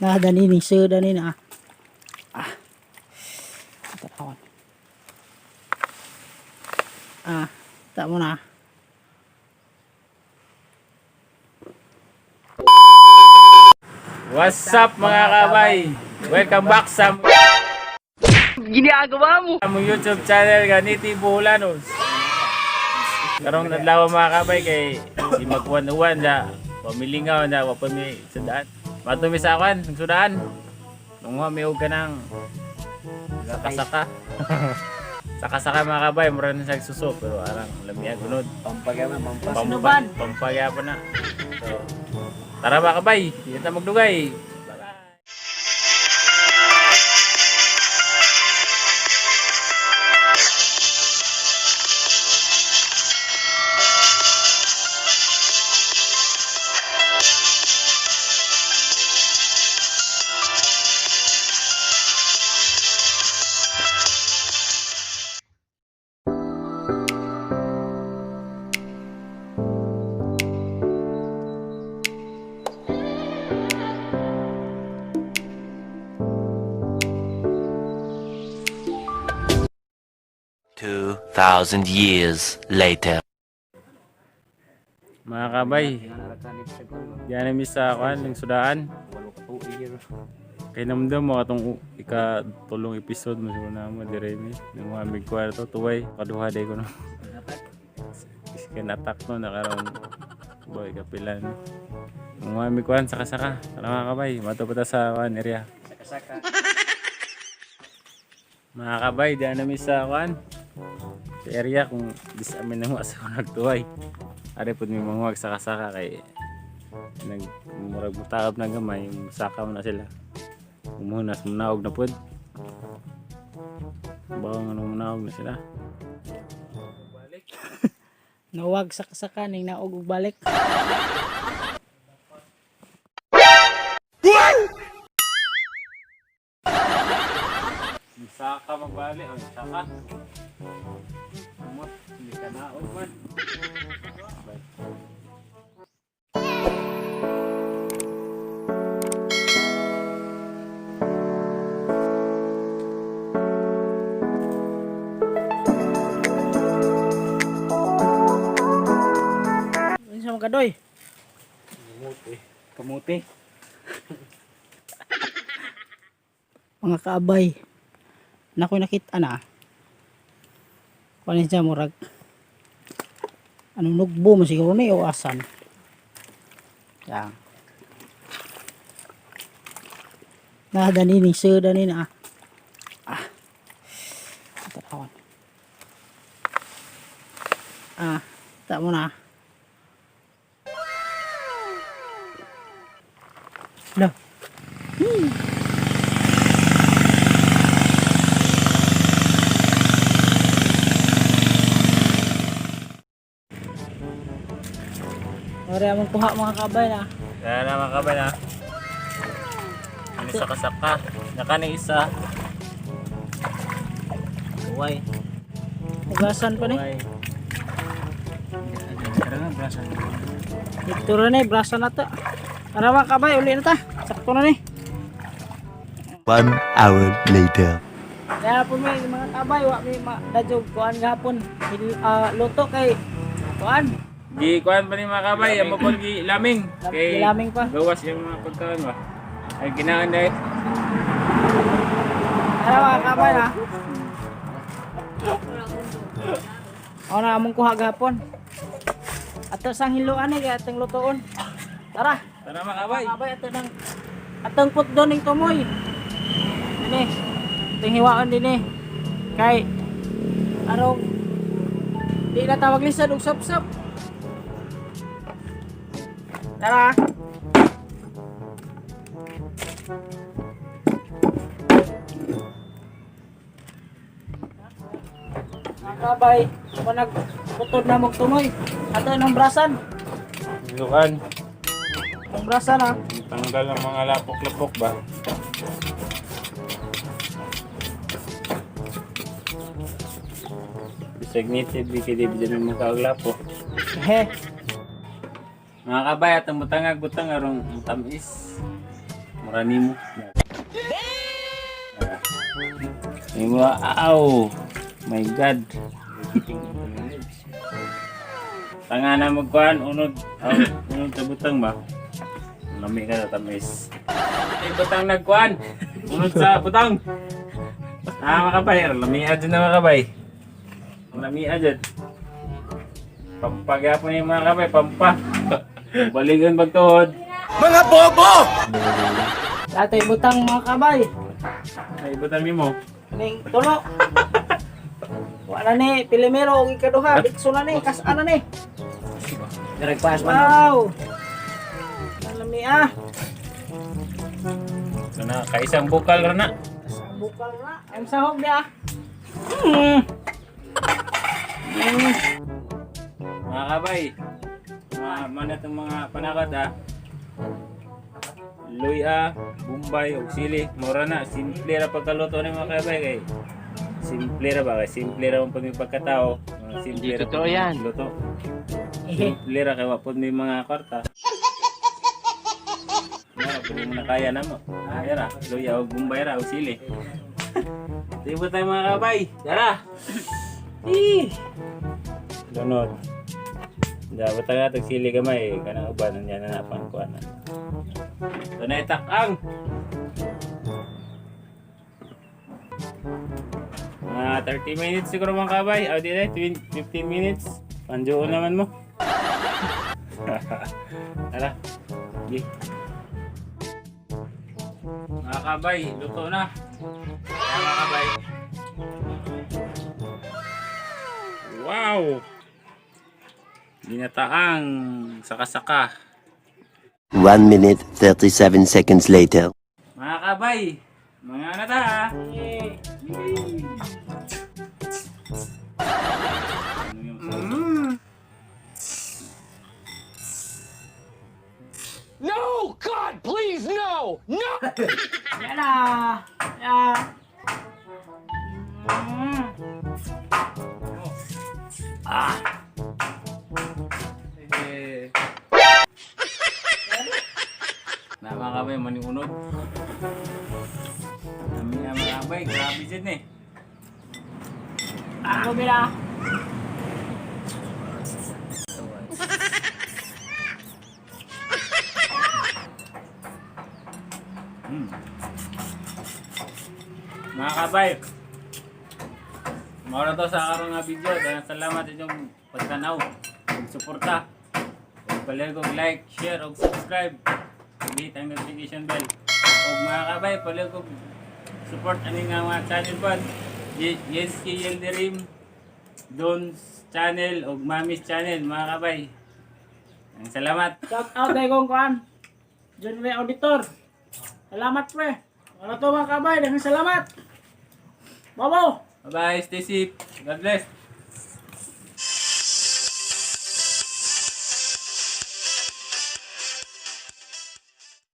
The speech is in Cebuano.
Na dani ni sir dani na. Ah. Tan-awon. Ah, ta mo na. What's up, mga kabay? Welcome back sa Ginagawa mo! among YouTube channel Ganiti Buhulanos. Karong adlaw, mga kabay, kay di magkuan-uwan na pamilingaw na wa pa mi sa daan. Matumi sa kwan, ng sudaan. Nung mi og kanang saka-saka. Saka-saka, mga kabay, mura na siya suso pero arang lamiag gunod. Pampaga na, pampas. Sinuban. Pampaga pa na. So, tara mga kabay, di na ta magdugay. Bye-bye. 2,000 years later. Mga kabay, diyan namin sa kwan, ng sudaan. Kay namdam mo katong ikatulong episode mo siguro na mo dire mi. Nang mga mig kwarto tuway kaduha day ko no. Skin attack no nakaroon boy kapila no. Nang mga mig kwan saka saka. Tara mga kabay, mato pa ta sa kwan area. Saka-saka. Mga kabay, diyan namin sa kwan. Sa area kung dis amin na mo asa ko nagtuway. Are pud mi manguwag saka-saka kay nag murag mutaab na gamay, saka mo na sila. Umunas munaog na pud. Bawang ano munaog na sila. Nawag sa kasaka ning naog og balik. Saka magbali o saka. Umot, hindi ka naog man. Unsa man kadoy? Kamuti. Kamuti. Mga kaabay. Nakoy nakita na. Kuan siya murag anong nugbo mo siguro ni o asan. Yan. Na dani ni sir dani na. Ah. Tan-awon. Ah, ta mo na. Lah. Ore among kuha mga kabay na. Kaya na mga kabay na. Ano saka-saka. Naka ni isa. Uway. Ugasan pa ni. Tuway. Tara nga, brasa. Dito na ni, brasa na ta. Tara mga kabay, uli na ta. Sakto na ni. 1 hour later. Kaya po may mga kabay, wa may madajog kuan gahapon. Luto kay kuan. Gi kuan pa ni mga kabay, amo pag gi laming. Kay Gilaming pa. Gawas yung mga pagkaon ba. Ay ginaan dai. Tara mga kabay ha. O na among kuha gahapon. Ato sang hiloan ni kay atong lutoon. Tara. Tara mga kabay. Mga kabay ato nang atong putdon ning tumoy. Dini. Ting hiwaon dinhi. Kay arong di na tawag lisod og sap-sap. Tara. Mga kabay, kung nagputod na mong tumoy, ato nang brasan. Lukan. Ang brasan ha. Tanggal ang mga lapok-lapok ba. Bisag native, di kay di mo makaglapok. He. Mga kabay, atong butangag butang arong tamis. Mura nimo. Nimo, aw. My God. Tanga na magkuhan, unod, aw, unod sa butang ba? Lami ka sa tamis. Ay, butang nagkuhan. Unod sa butang. Ah, makabay. Lamia dyan na, makabay. Lamia dyan. Pampagyapon yung mga kabay, pampa. Balikan pagtuhod. Tatay butang, mga kabay. Ay, butang nimo. Ning tulo. Wala ni pilimero og ikaduha, bikso na ni, kas-an na ni. Nagpaas man. Wow. Lami ah. Ito na, kaisang bukal ra na. Bukal na. Ang sahog niya ah. Mga kabay, mga mana itong mga panakot ah. Luya, Bombay, ug sili. Mura na, simple ra pagkaluto ni mga kabay kay. Simple ra ba kay simple ra ang pagkatao. Mga simple Hindi ra totoo pag yan. Luto. Simple ra kay wa pod may mga kwarta. Mura pud mo na kaya na mo. Kaya ra, luya ug Bombay ra ug sili. Di ba tayo, mga kabay? Tara! Eh. Lunod. Dapat taga tag sili gamay kanang uban niya na napan ko ana. Dunay takang. Mga 30 minutes siguro, mga kabay. O di na, 15 minutes. Panjuon naman mo. Tara. Sige. Mga kabay, luto na. Ayan, mga kabay. Wow! Ginataang saka-saka. 1 minute 37 seconds later. Mga kabay, mga ano ta ha? Eh, Ano yung sauce? No! God, please, no! No! Yan na. Yan. Eh. Na, mga kabay, maniunod. Kami na, mga kabay, grabe dyan eh. Ano bila? Mga kabay, mao na to sa karong nga video. Daghang salamat sa inyong pagtanaw ug suporta. Ug palihog og like, share ug subscribe. Hit ang notification bell. Ug mga kabay, palihog og support ani nga mga channel pod. Yenski Yelderim, Don's channel ug Mami's channel, mga kabay. Ang salamat. Shout out kay kong kuan. John Ray Auditor. Salamat, pre. Ano to, mga kabay? Daghang salamat. Bobo. Bye-bye, stay safe. God bless.